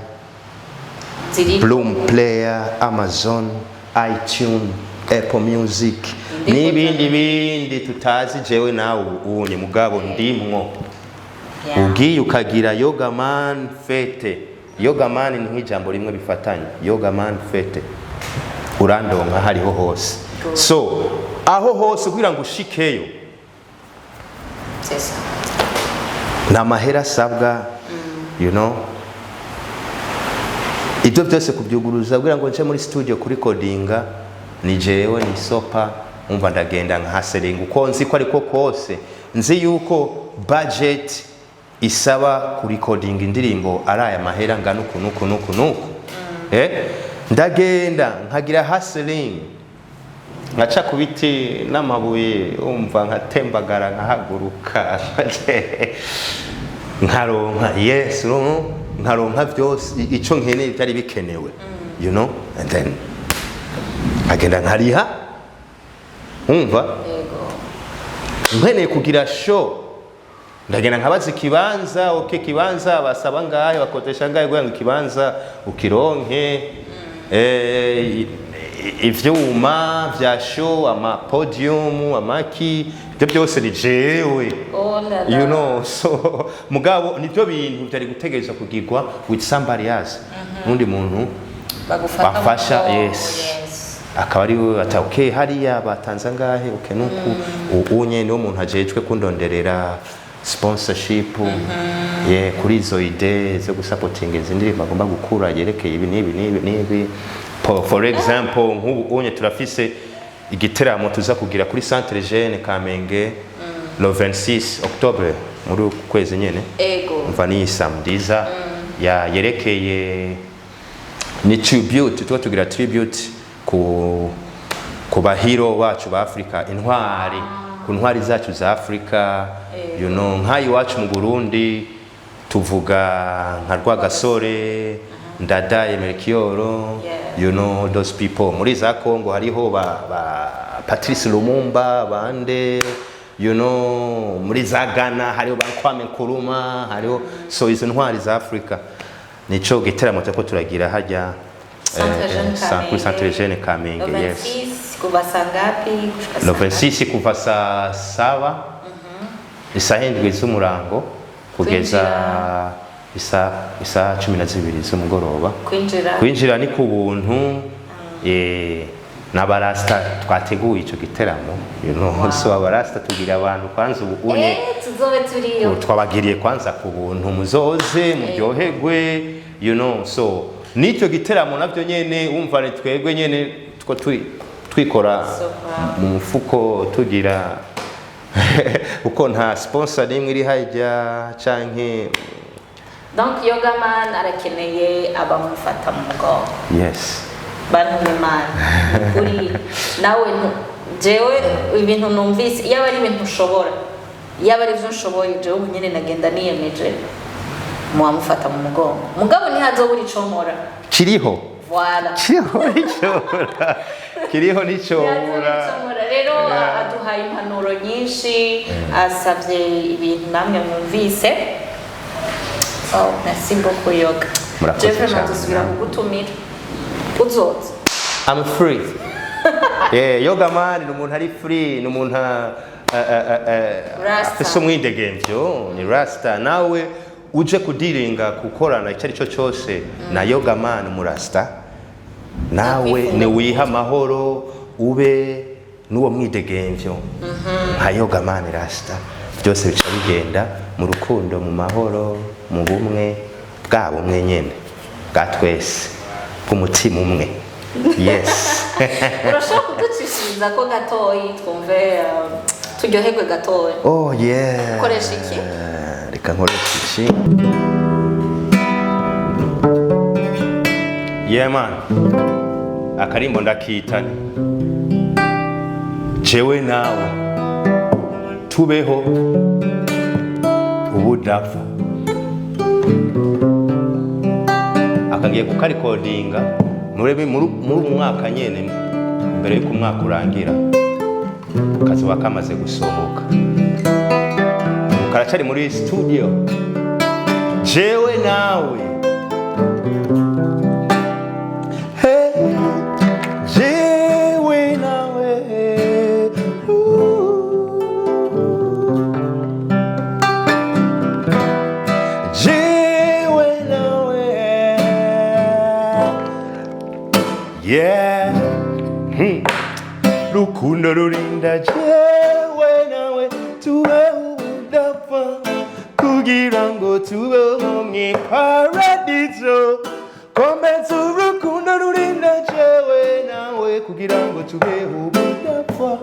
ziri Bloom Player, Amazon, iTunes, Apple Music Indirimbo n'ibindi bindi tutazi jewe nawe ubu mugabo ndimwo. Ugiye ukagira Yogaman Fete, Yogaman ni nk'ijambo rimwe bifatanye, Yogaman Fete, urandonka hariho hose. Good. So aho hose kugira ngo ushikeyo, C'est ça. ni amahera asabwa, ibyo byose kubyuguruza kugira ngo nje muri studio kurikodinga, ni jewe ni sopa. Umva, ndagenda nkahaserenga uko nzi ko ariko kose nzi yuko budget isaba kurikodinga indirimbo ari aya mahera ngana uku nuku nuku nuku. Ndagenda nkagira hustling, nkaca ku biti n'amabuye, umva, nkatembagara, nkahaguruka, nkaronka, yes, no, nkaronka byose ico nkeneye byari bikenewe, and then nkagenda nkariha, umva. Nkeneye kugira show, ndagenda nkabaza ikibanza. Okay, ikibanza basaba ngahe, bakodesha ngahe kugira ngo ikibanza ukironke, ivyuma vya show, ama podium, amaki, ibyo byose ni jewe. Oh la la. So mugabo nivyo bintu byari gutegerezwa kugirwa with somebody else, n'undi muntu bagufata mu bafasha, mugongo, yes. Akaba ari we ata, okay, hariya batanze angahe, okay, nuku unye niwo muntu ajejwe kundonderera sponsorship, ye kuri izo idée zo gusapotinga izi ndirimbo agomba gukura yerekeye ibi n'ibi n'ibi n'ibi. For example, nk'ubu unye turafise igiteramo tuza kugira kuri Centre Jeune Kamenge le 26 octobre, muri uku kwezi nyene. Umva, ni samediza ya yerekeye, ni tribute, tuba tugira tribute ku bahiro bacu ba Afrika, intwari, ku ntwari zacu za Afrika, nk'aha iwacu mu Burundi tuvuga nka Rwagasore, Ndadaye Melchior, those people. Muri za Congo hariho ba Patrice Lumumba, bande, muri za Ghana hariho ba Kwame Nkrumah, hariho, so izo ntwari za Afrika nico giteramo turiko turagira hajya. Centre Jeune Kuri Centre Jeune Kamenge. Le Yes. 26 kuva saa ngapi gushika Le saa 26 kuva saa 7, isaha 7 z'umurango kugeza Kwinjira. Isaha 12 z'umugoroba. Kwinjira? Kwinjira ni ku buntu, n'abarasta twateguye ico giteramo. Wow. So abarasta tugira abantu kwanza ubu unye Tuzobe turiyo. Twabagiriye kwanza ku buntu, muzoze muryoherwe. So n'icyo giteramo navyo nyene, wumva, ni twebwe nyene two twikora So proud. mu mufuko, tugira kuko nta sponsor n'imwe iri hajya canke. Donc Yogaman arakeneye abamufata mu mugongo. Yes. Bantu b'Imana kuri nawe jewe ibintu numvise, iyo ari ibintu ushobora Yaba ari byo nshoboye jewe ubu nyene nagenda niyemeje muwamufata mu mugongo, mugabo ntihazobura ico nkora. Kiriho. Voilà. Kiriho n'icyobura, kiriho n'icyobura. Ntihazobura rero. Aduhaye impanuro nyinshi, asabye ibintu namwe mwumvise. Oh, merci beaucoup, Yoga. Murakoze Jewe cyane. dusubira kugutumira, uzoza. I'm free. Yeah, Yoga Man ni umuntu ari free, ni umuntu Rasta. afise umwidegemvyo, ni rasta. Nawe uje kudiringa gukorana icyo ari cyo cyose na Yoga Man umurasta, nawe Nakwifunga. ni wiha amahoro, ube n'uwo mwidegemvyo nka Yoga Man rasta, byose bica bigenda mu rukundo, mu mahoro, mu bumwe bwa bumwe nyene bwa twese, bw'umutima umwe, yes. Urashobora kuducishiriza ko gatoyi twumve, turyoherwe gatoyi? Oh yeah. Ukoresha iki? Reka nkoresha iki. Yeah man. Akarimbo ndakitane. Jewe nawe tubeho ubudapfa. Akagiye kukarikodinga muri uyu mwaka nyene, mbere yuko umwaka urangira kazoba kamaze gusohoka. Ubu karacari muri studio. Jewe nawe. Hey, jewe nawe. Ooh. Jewe nawe. Yeah. Rukundo rurinda jewe nawe tube ubudapfa, kugira ngo tubeho mu paradizo. Komeza urukundo rurinda jewe nawe kugira ngo tubeho ubudapfa.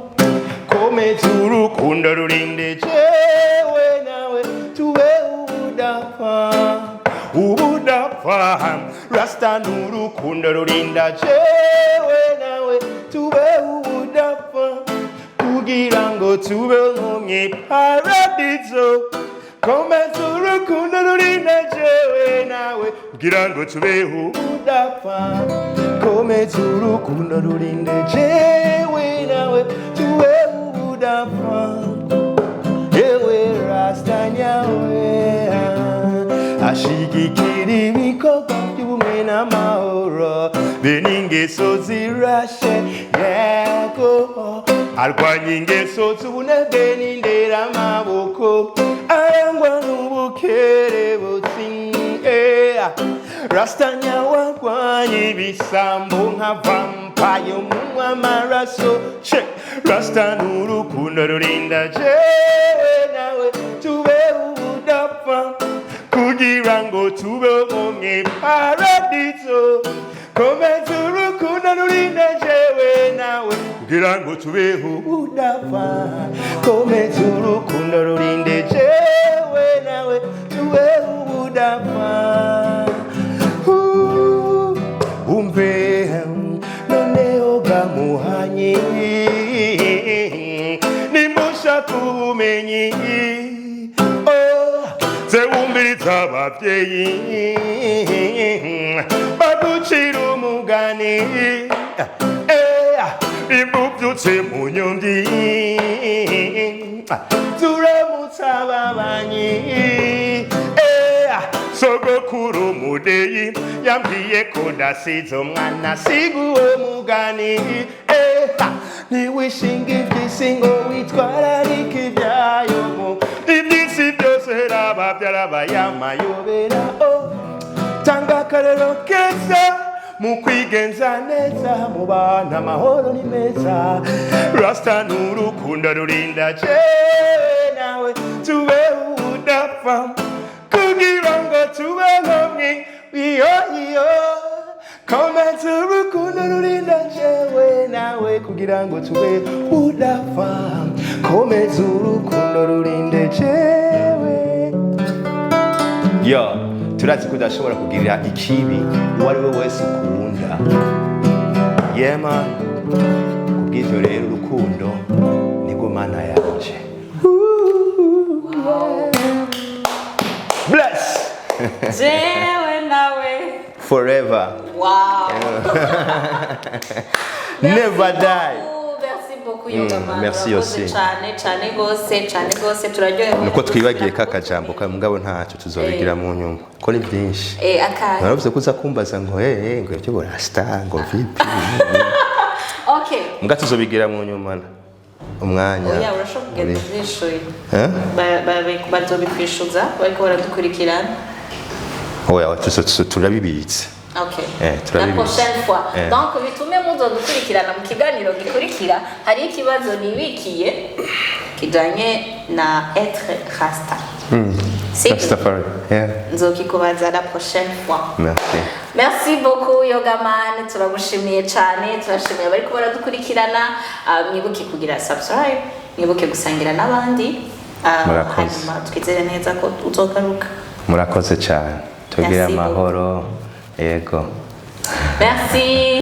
Komeza urukundo rurinde jewe nawe tube ubudapfa, ubudapfa. Rasta n'urukundo rurinda jewe nawe tube ubudapfa, kugira ngo tubeho mu paradizo. Komeza urukundo rurinda jewe nawe kugira ngo tubeho ubudapfa. Komeza urukundo rurinde jewe nawe tube ubudapfa. Ewe rasta nyawe ashigikira ibikorwa by'ubumwe n'amahoro be n'ingeso zirashe, yego, arwanya ingeso z'ubunebwe n'inderamaboko, arangwa n'ubukerebutsi. Rasta nyawe arwanya ibisambo nka vampire munywa amaraso. Che rasta n'urukundo rurinda jewe nawe tube ubudapfa, kugira ngo tubeho mu paradizo. Komeza urukundo rurinda jewe nawe kugira ngo tubeho ubudapfa. Komeza urukundo rurinde jewe nawe tubeho ubudapfa. Umve noneho gamuhanye, nimushaka ubumenyi, oh, ze wumviriza abavyeyi baducira umugani, imbuvyutse mu nyundi turamutse ababanyi. Sogokuru mudeyi yambwiye ko ndasize umwana siga uwo mugani. Ntiwishinga ivy'isi ngo witwararike ibyayo, iby'isi byose raba byarabaye amayobera. Oh, tanga akarero keza mu kwigenza neza mu bana, amahoro ni meza. Rasta n'urukundo rurinda jewe nawe tube ubudapfa, kugira ngo tubeho mwi iyo iyo. Komeza urukundo rurinda jewe nawe kugira ngo tube udapfa. Komeza urukundo rurinde jewe. Yo turazi ko udashobora kugirira ikibi uwo ari we wese ukunda. Yema kubw'ivyo rero urukundo nirwo mana yanje. Wow. Bless Jewe nawe. Forever. Wow. Never die. Merci beaucoup, Yogaman. Merci Urakoze aussi. cyane cyane gose, cyane gose, turaryohewe. Nuko twibagiye ka kajambo ka mugabo, ntacyo, tuzobigira mu nyuma ko ni byinshi. Akahe? Naravuze ko uza kumbaza ngo ngo ibyo burasta, ngo vipi. Okay. Mbwa tuzobigira mu nyuma umwanya. Oya, urashobora kugenda uvyishuye. Eh? Bazobikwishuza bariko baradukurikirana. Oya, turabibitse. Okay. Eh, La turabibitse. prochaine fois. Donc bitume muzodukurikirana mu kiganiro gikurikira, hari ikibazo nibikiye kijanye na être rasta. Sibyo? Rastafari, yeah. Nzokikubaza la prochaine fois. Merci. Merci beaucoup, Yogaman, turagushimiye cyane, turashimiye abariko baradukurikirana. Mwibuke kugira subscribe, mwibuke gusangira n'abandi. Murakoze. Hanyuma twizere neza ko uzogaruka. Murakoze cyane, tugire Merci beaucoup. amahoro, yego. Merci.